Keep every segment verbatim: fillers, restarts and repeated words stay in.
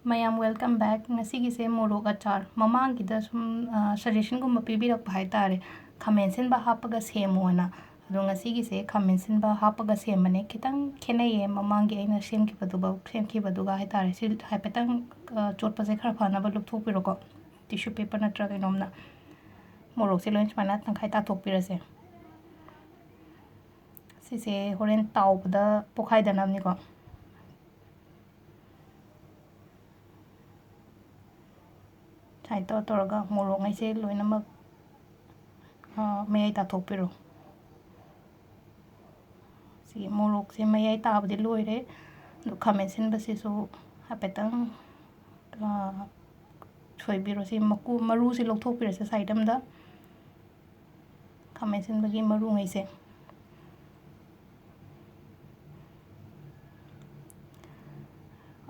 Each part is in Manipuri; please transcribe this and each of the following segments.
ꯃꯌꯥꯝ, welcome back꯫ ꯉꯁꯤꯒꯤꯁꯦ ꯃꯣꯔꯣꯛ ꯑꯆꯥꯔ, ꯃꯃꯥꯡꯒꯤꯗ ꯁꯨꯝ, ꯑ, suggestionꯒꯨꯝꯕ ꯄꯤꯕꯤꯔꯛꯄ ꯍꯥꯏ ꯇꯥꯔꯦ, ꯈꯥꯃꯦꯟ ꯁꯤꯟꯕ ꯍꯥꯞꯄꯒ ꯁꯦꯝꯃꯣꯅ꯫ ꯑꯗꯣ ꯉꯁꯤꯒꯤꯁꯦ ꯈꯥꯃꯦꯟ ꯁꯤꯟꯕ ꯍꯥꯞꯄꯒ ꯁꯦꯝꯕꯅꯦ꯫ ꯈꯤꯇꯪ ꯈꯦꯠꯅꯩꯌꯦ ꯃꯃꯥꯡꯒꯤ ꯑꯩꯅ ꯁꯦꯝꯈꯤꯕꯗꯨꯒ, ꯁꯦꯝꯈꯤꯕꯗꯨꯒ ꯍꯥꯏ ꯇꯥꯔꯦ꯫ ꯁꯤ ꯍꯥꯏꯐꯦꯠꯇꯪ, ꯑ, ꯆꯣꯠꯄꯁꯦ ꯈꯔ ꯐꯅꯕ ꯂꯨꯞꯊꯣꯛꯄꯤꯔꯣꯀꯣ, tissue paper ꯅꯠꯇ꯭ꯔꯒ ꯀꯩꯅꯣꯝꯅ꯫ ꯃꯣꯔꯣꯛꯁꯦ ꯂꯣꯏꯅ ꯁꯨꯃꯥꯏꯅ ꯇꯪꯈꯥꯏ ꯇꯥꯊꯣꯛꯄꯤꯔꯁꯦ꯫ ꯁꯤꯁꯦ ꯍꯣꯔꯦꯟ ꯇꯥꯎꯕꯗ ꯄꯣꯛꯈꯥꯏꯗꯅꯕꯅꯤꯀꯣ꯫ ꯁꯨꯃꯥꯏꯅ ꯇꯧꯔ ꯇꯧꯔꯒ ꯃꯣꯔꯣꯛꯉꯩꯁꯦ ꯂꯣꯏꯅꯃꯛ, ꯑ, ꯃꯌꯥꯏ ꯇꯥꯊꯣꯛꯄꯤꯔꯣ꯫ ꯁꯤ ꯃꯣꯔꯣꯛꯁꯦ ꯃꯌꯥꯏ ꯇꯥꯕꯗꯤ ꯂꯣꯏꯔꯦ꯫ ꯑꯗꯨ ꯈꯥꯃꯦꯟ ꯁꯤꯟꯕꯁꯤꯁꯨ ꯍꯥꯏꯐꯦꯠꯇꯪ, ꯑ, ꯁꯣꯏꯕꯤꯔꯣ꯫ ꯁꯤ ꯃꯀꯨ, ꯃꯔꯨꯁꯦ ꯂꯧꯊꯣꯛꯄꯤꯔꯁꯦ side ꯑꯃꯗ꯫ ꯈꯥꯃꯦꯟ ꯑꯁꯤꯟꯕꯒꯤ ꯃꯔꯨꯉꯩꯁꯦ꯫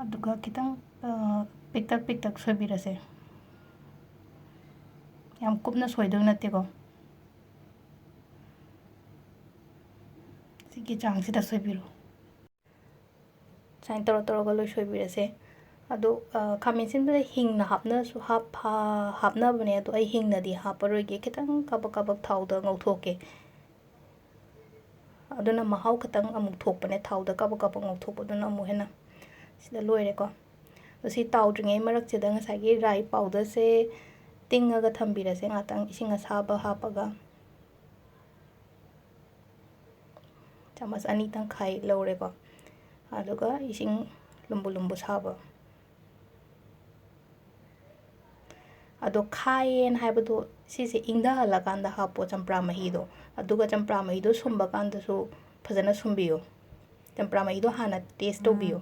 ꯑꯗꯨꯒ ꯈꯤꯇꯪ, ꯑ, ꯄꯤꯛꯇꯛ ꯄꯤꯛꯇꯛ ꯁꯣꯏꯕꯤꯔꯁꯦ꯫ ꯌꯥꯝ ꯀꯨꯞꯅ ꯁꯣꯏꯗꯧ ꯅꯠꯇꯦꯀꯣ꯫ ꯁꯤꯒꯤ ꯆꯥꯡꯁꯤꯗ ꯁꯣꯏꯕꯤꯔꯣ꯫ ꯁꯨꯃꯥꯏꯅ ꯇꯧꯔ ꯇꯧꯔꯒ ꯂꯣꯏ ꯁꯣꯏꯕꯤꯔꯁꯦ꯫ ꯑꯗꯣ, ꯑ, ꯈꯥꯃꯦꯟ ꯑꯁꯤꯟꯕꯗ ꯍꯤꯡꯅ ꯍꯥꯞꯅꯁꯨ ꯍꯥꯞ-, ꯍꯥ-, ꯍꯥꯞꯅꯕꯅꯦ, ꯑꯗꯣ ꯑꯩ ꯍꯤꯡꯅꯗꯤ ꯍꯥꯞꯄꯔꯣꯏꯒꯦ, ꯈꯤꯇꯪ ꯀꯥꯕꯛ ꯀꯥꯕꯛ ꯊꯥꯎꯗ ꯉꯧꯊꯣꯛꯀꯦ꯫ ꯑꯗꯨꯅ ꯃꯍꯥꯎ ꯈꯤꯇꯪ ꯑꯃꯨꯛ ꯊꯣꯛꯄꯅꯦ, ꯊꯥꯎꯗ ꯀꯥꯕꯛ ꯀꯥꯕꯛ ꯉꯧꯊꯣꯛꯄꯗꯨꯅ ꯑꯃꯨꯛ ꯍꯦꯟꯅ꯫ ꯁꯤꯗ ꯂꯣꯏꯔꯦꯀꯣ꯫ ꯑꯗꯣ ꯁꯤ ꯇꯥꯎꯗ꯭ꯔꯤꯉꯩ ꯃꯔꯛꯁꯤꯗ ꯉꯁꯥꯏꯒꯤ ꯔꯥꯏ powderꯁꯦ ꯇꯤꯡꯉꯒ ꯊꯝꯕꯤꯔꯁꯦ ꯉꯥꯛꯇꯪ, ꯏꯁꯤꯡ ꯑꯁꯥꯕ ꯍꯥꯞꯄꯒ꯫ ꯆꯥꯃꯁ ꯑꯅꯤ ꯇꯪꯈꯥꯏ ꯂꯧꯔꯦꯀꯣ꯫ ꯑꯗꯨꯒ ꯏꯁꯤꯡ ꯂꯨꯝꯕꯨ ꯂꯨꯝꯕꯨ ꯁꯥꯕ꯫ ꯑꯗꯣ ꯈꯥꯏꯌꯦꯅ ꯍꯥꯏꯕꯗꯣ ꯁꯤꯁꯦ ꯏꯪꯊꯍꯜꯂꯀꯥꯟꯗ ꯍꯥꯞꯄꯣ ꯆꯝꯄ꯭ꯔꯥ ꯃꯍꯤꯗꯣ꯫ ꯑꯗꯨꯒ ꯆꯝꯄ꯭ꯔꯥ ꯃꯍꯤꯗꯣ ꯁꯨꯝꯕ ꯀꯥꯟꯗꯁꯨ ꯐꯖꯅ ꯁꯨꯝꯕꯤꯌꯨ꯫ ꯆꯝꯄ꯭ꯔꯥ ꯃꯍꯤꯗꯣ ꯍꯥꯟꯅ taste ꯇꯧꯕꯤꯌꯨ꯫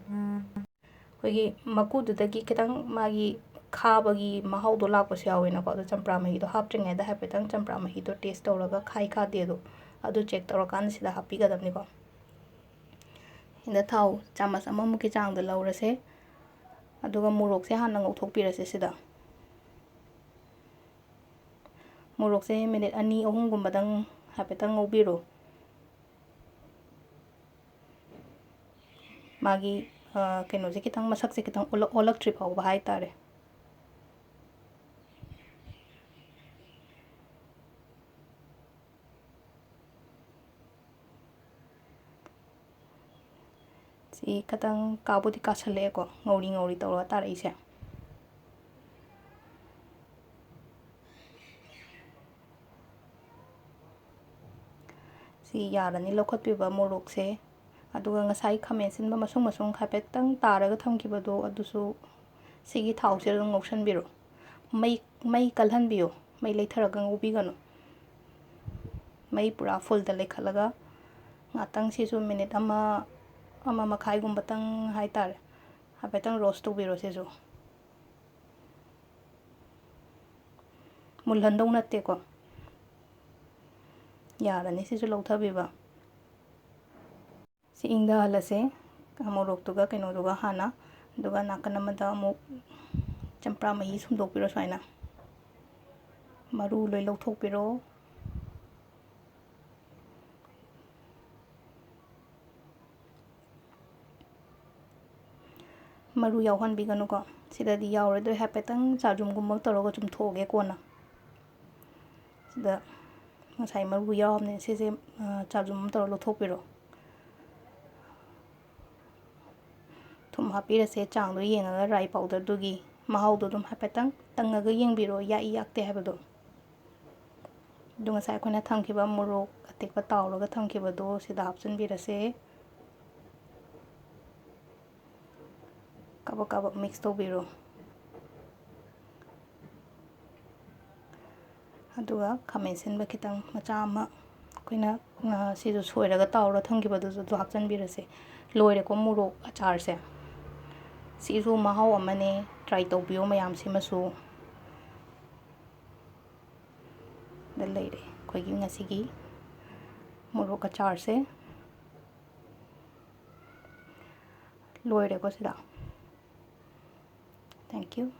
ꯑꯩꯈꯣꯏꯒꯤ ꯃꯀꯨꯗꯨꯗꯒꯤ ꯈꯤꯇꯪ ꯃꯥꯒꯤ ꯈꯥꯕꯒꯤ ꯃꯍꯥꯎꯗꯣ ꯂꯥꯛꯄꯁꯨ ꯌꯥꯎꯋꯦꯅꯀꯣ꯫ ꯑꯗꯣ ꯆꯝꯄ꯭ꯔꯥ ꯃꯍꯤꯗꯣ ꯍꯥꯞꯇ꯭ꯔꯤꯉꯩꯗ ꯍꯥꯏꯐꯦꯠꯇꯪ ꯆꯝꯄ꯭ꯔꯥ ꯃꯍꯤꯗꯣ taste ꯇꯧꯔꯒ ꯈꯥꯏ ꯈꯥꯗꯦ ꯑꯗꯣ, ꯑꯗꯨ check ꯇꯧꯔꯀꯥꯟꯗ ꯁꯤꯗ ꯍꯥꯞꯄꯤꯒꯗꯕꯅꯤꯀꯣ꯫ ꯁꯤꯗ ꯊꯥꯎ ꯆꯥꯃꯁ ꯑꯃꯃꯨꯛꯀꯤ ꯆꯥꯡꯗ ꯂꯧꯔꯁꯦ꯫ ꯑꯗꯨꯒ ꯃꯣꯔꯣꯛꯁꯦ ꯍꯥꯟꯅ ꯉꯧꯊꯣꯛꯄꯤꯔꯁꯦ ꯁꯤꯗ꯫ ꯃꯣꯔꯣꯛꯁꯦ minute ꯑꯅꯤ ꯑꯍꯨꯝꯒꯨꯝꯕꯗꯪ ꯍꯥꯏꯐꯦꯠꯇꯪ ꯉꯧꯕꯤꯔꯣ꯫ ꯃꯥꯒꯤ ꯑ, ꯀꯩꯅꯣꯁꯦ ꯈꯤꯇꯪ, ꯃꯁꯛꯁꯦ ꯈꯤꯇꯪ ꯑꯣꯜꯂꯛ-, ꯑꯣꯜꯂꯛꯇ꯭ꯔꯤ ꯐꯥꯎꯕ ꯍꯥꯏꯇꯥꯔꯦ꯫ ꯁꯤ ꯈꯤꯇꯪ ꯀꯥꯕꯨꯗꯤ ꯀꯥꯁꯜꯂꯛꯑꯦꯀꯣ, ꯉꯧꯔꯤ ꯉꯧꯔꯤ ꯇꯧꯔꯒ ꯇꯥꯔꯛꯏꯁꯦ꯫ ꯁꯤ ꯌꯥꯔꯅꯤ ꯂꯧꯈꯠꯄꯤꯕ ꯃꯣꯔꯣꯛꯁꯦ꯫ ꯑꯗꯨꯒ ꯉꯁꯥꯏ ꯈꯥꯃꯦꯟ ꯑꯁꯤꯟꯕ ꯃꯁꯨꯡ ꯃꯁꯨꯡ ꯍꯥꯏꯐꯦꯠꯇꯪ ꯇꯥꯔꯒ ꯊꯝꯈꯤꯕꯗꯣ, ꯑꯗꯨꯁꯨ ꯁꯤꯒꯤ ꯊꯥꯎꯁꯤꯗ ꯑꯗꯨꯝ ꯉꯧꯁꯟꯕꯤꯔꯣ꯫ ꯃꯩ, ꯃꯩ ꯀꯜꯍꯟꯕꯤꯌꯣ, ꯃꯩ ꯂꯩꯊꯔꯒ ꯉꯧꯕꯤꯒꯅꯨ꯫ ꯃꯩ ꯄꯨꯔꯥ ꯐꯨꯜꯗ ꯂꯩꯈꯠꯂꯒ ꯉꯥꯛꯇꯪ, ꯁꯤꯁꯨ ꯃꯤꯅꯤꯠ ꯑꯃ, ꯑꯃ ꯃꯈꯥꯏꯒꯨꯝꯕꯇꯪ ꯍꯥꯏꯇꯥꯔꯦ, ꯍꯥꯏꯐꯦꯠꯇꯪ ꯔꯣꯁ ꯇꯧꯕꯤꯔꯣ ꯁꯤꯁꯨ꯫ ꯃꯨꯜꯍꯟꯗꯧ ꯅꯠꯇꯦꯀꯣ꯫ ꯌꯥꯔꯅꯤ ꯁꯤꯁꯨ ꯂꯧꯊꯕꯤꯕ꯫ ꯁꯤ ꯏꯪꯊꯍꯜꯂꯁꯦ, ꯃꯣꯔꯣꯛꯇꯨꯒ ꯀꯩꯅꯣꯗꯨꯒ ꯍꯥꯟꯅ꯫ ꯑꯗꯨꯒ ꯅꯥꯀꯟ ꯑꯃꯗ ꯑꯃꯨꯛ ꯆꯝꯄ꯭ꯔꯥ ꯃꯍꯤ ꯁꯨꯝꯗꯣꯛꯄꯤꯔꯣ ꯁꯨꯃꯥꯏꯅ꯫ ꯃꯔꯨ ꯂꯣꯏ ꯂꯧꯊꯣꯛꯄꯤꯔꯣ꯫ ꯃꯔꯨ ꯌꯥꯎꯍꯟꯕꯤꯒꯅꯨꯀꯣ꯫ ꯁꯤꯗꯗꯤ ꯌꯥꯎꯔꯣꯏꯗꯣꯏ, ꯍꯥꯏꯐꯦꯠꯇꯪ ꯆꯥꯖꯨꯝꯒꯨꯝꯕ ꯇꯧꯔꯒ ꯆꯨꯝꯊꯣꯛꯑꯒꯦ ꯀꯣꯟꯅ꯫ ꯁꯤꯗ ꯉꯁꯥꯏ ꯃꯔꯨ ꯌꯥꯎꯔꯕꯅꯦ, ꯁꯤꯁꯦ, ꯑ, ꯆꯥꯖꯨꯝ ꯑꯃ ꯇꯧꯔꯒ ꯂꯧꯊꯣꯛꯄꯤꯔꯣ꯫ ꯊꯨꯝ ꯍꯥꯞꯄꯤꯔꯁꯦ, ꯆꯥꯡꯗꯣ ꯌꯦꯡꯉꯒ ꯔꯥꯏ ꯄꯥꯎꯗꯔꯗꯨꯒꯤ ꯃꯍꯥꯎꯗꯣ ꯑꯗꯨꯝ ꯍꯥꯏꯐꯦꯠꯇꯪ ꯇꯪꯉꯒ ꯌꯦꯡꯕꯤꯔꯣ, ꯌꯥꯛꯏ ꯌꯥꯛꯇꯦ ꯍꯥꯏꯕꯗꯣ꯫ ꯑꯗꯨ ꯉꯁꯥꯏ ꯑꯩꯈꯣꯏꯅ ꯊꯝꯈꯤꯕ ꯃꯣꯔꯣꯛ ꯑꯇꯦꯛꯄ ꯇꯥꯎꯔꯒ ꯊꯝꯈꯤꯕꯗꯣ ꯁꯤꯗ ꯍꯥꯞꯆꯤꯟꯕꯤꯔꯁꯦ꯫ ꯀꯥꯕꯛ ꯀꯥꯕꯛ ꯃꯤꯛꯁ ꯇꯧꯕꯤꯔꯣ꯫ ꯑꯗꯨꯒ ꯈꯥꯃꯦꯟ ꯑꯁꯤꯟꯕ ꯈꯤꯇꯪ ꯃꯆꯥ ꯑꯃ ꯑꯩꯈꯣꯏꯅ, ꯑ, ꯁꯤꯁꯨ ꯁꯣꯏꯔꯒ ꯇꯥꯎꯔ ꯊꯝꯈꯤꯕꯗꯨꯁꯨ ꯑꯗꯨ ꯍꯥꯞꯆꯤꯟꯕꯤꯔꯁꯦ꯫ ꯂꯣꯏꯔꯦꯀꯣ ꯃꯣꯔꯣꯛ ꯑꯆꯥꯔꯁꯦ꯫ ꯁꯤꯁꯨ ꯃꯍꯥꯎ ꯑꯃꯅꯦ, ꯇ꯭ꯔꯥꯏ ꯇꯧꯕꯤꯌꯣ ꯃꯌꯥꯝꯁꯤꯃꯁꯨ꯫ ꯗ ꯂꯩꯔꯦ ꯑꯩꯈꯣꯏꯒꯤ ꯉꯁꯤꯒꯤ ꯃꯣꯔꯣꯛ ꯑꯆꯥꯔꯁꯦ꯫ ꯂꯣꯏꯔꯦꯀꯣ ꯁꯤꯗ꯫ Thank you꯫